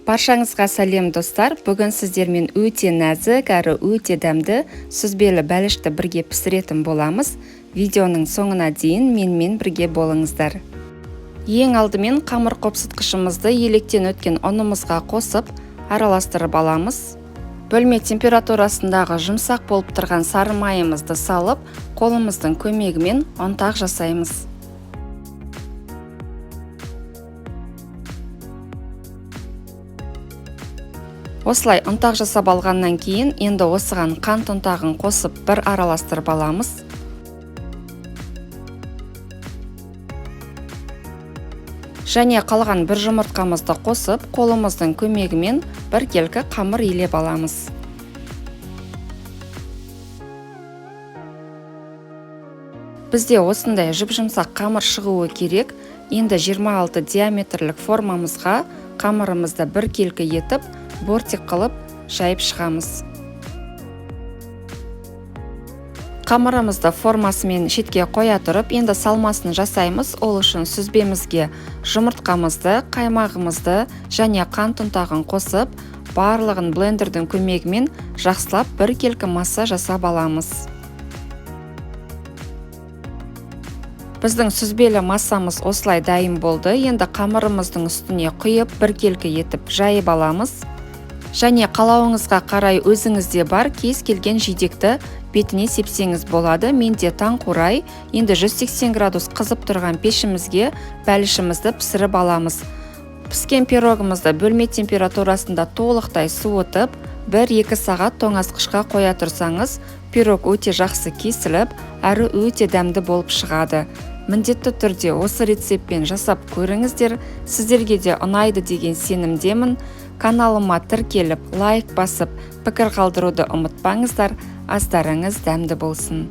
Баршаңызға сәлем, достар! Бүгін сіздермен өте нәзік әрі өте дәмді сүзбелі бәлішті бірге пісіретін боламыз. Видеоның соңына дейін менімен бірге болыңыздар. Ең алдымен қамыр қопсытқышымызды електен өткен ұнымызға қосып, араластырып аламыз. Бөлме температурасындағы жұмсақ болып тұрған сары майымызды салып, қолымыздың көмегімен ұнтақ жасаймыз. Осылай ұнтақ жасап алғаннан кейін, енді осыған қант ұнтағын қосып бір араластырып аламыз. Және қалған бір жұмыртқамызды қосып, қолымыздың көмегімен біркелкі қамыр илеп аламыз. Бізде осындай жұп-жұмсақ қамыр шығуы керек. Енді 26 диаметрлік формамызға қамырымызды біркелкі етіп, бортик қылып жайып шығамыз. Қамырымызды формасымен шетке қоя тұрып, енді салмасын жасаймыз. Ол үшін сүзбемізге жұмыртқамызды, қаймағымызды және қант ұнтағын қосып, барлығын блендердің көмегімен жақсылап біркелкі масса жасап аламыз. Біздің сүзбелі массамыз осылай дайын болды. Енді қамырымыздың үстіне құйып, біркелкі етіп жайып аламыз. Және қалауыңызға қарай өзіңізде бар кез келген жидекті бетіне сепсеңіз болады. Менде таңқурай. Енді 180 градус қызып тұрған пешімізге бәлішімізді пісіріп аламыз. Піскен пирогымызды бөлме температурасында толықтай суытып, 1-2 сағат тоңазытқышқа қоя тұрсаңыз, пирог өте жақсы кесіліп, әрі өте дәмді болып шығады. Міндетті түрде осы рецептпен жасап көріңіздер, сіздерге де ұнайды деген сенімдемін. Каналыма тіркеліп, лайк басып, пікір қалдыруды ұмытпаңыздар. Астарыңыз дәмді болсын.